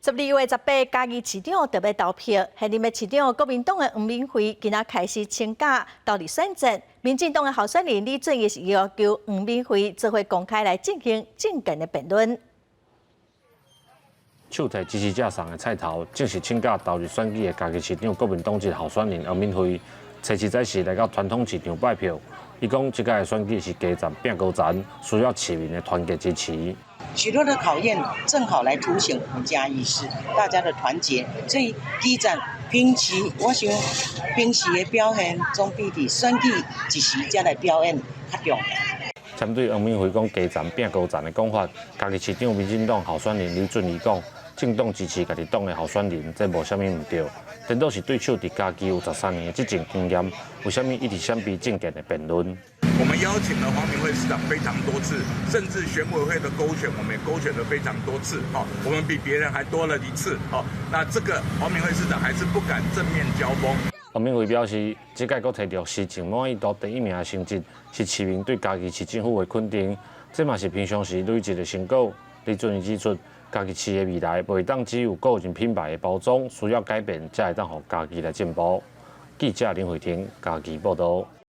12月18嘉義市長就欲投票，現任的市長國民黨的黃敏惠今仔開始請假投入選戰。民進黨的候選人李俊毅是要求黃敏惠做伙公開來進行政見的辯論。手提支持者送的菜頭，正式請假投入選舉的嘉義市長國民黨籍候選人黃敏惠，初七早時來到傳統市場拜票。伊講，這屆的選舉是基層拚高層，需要市民的團結支持。許多的考驗正好來凸顯我們嘉義市大家的團結，所以基層平時我想平時的表現總比佇選舉一時才來表演較重要。針對黃敏惠講基層拚高層的講法，嘉義市長民進黨候選人李俊毅講，政黨支持家己黨的候選人，這無啥物毋對。顛倒是對手佇嘉義有13年的執政經驗，為啥物一直閃避政見的辯論？我們邀請了黃敏惠市長非常多次，甚至選委會的勾選，我們也勾選了非常多次。哦，我們比別人還多了一次。哦，那這個黃敏惠市長還是不敢正面交鋒。黃敏惠表示，這屆閣提著施政滿意度第一名的成績，是市民對嘉義市政府的肯定，這嘛是平常時累積的成果。李俊毅指出，嘉義市的未來袂當只有個人品牌的包裝，需要改變，才會當予嘉義來進步。記者林慧婷嘉義報道。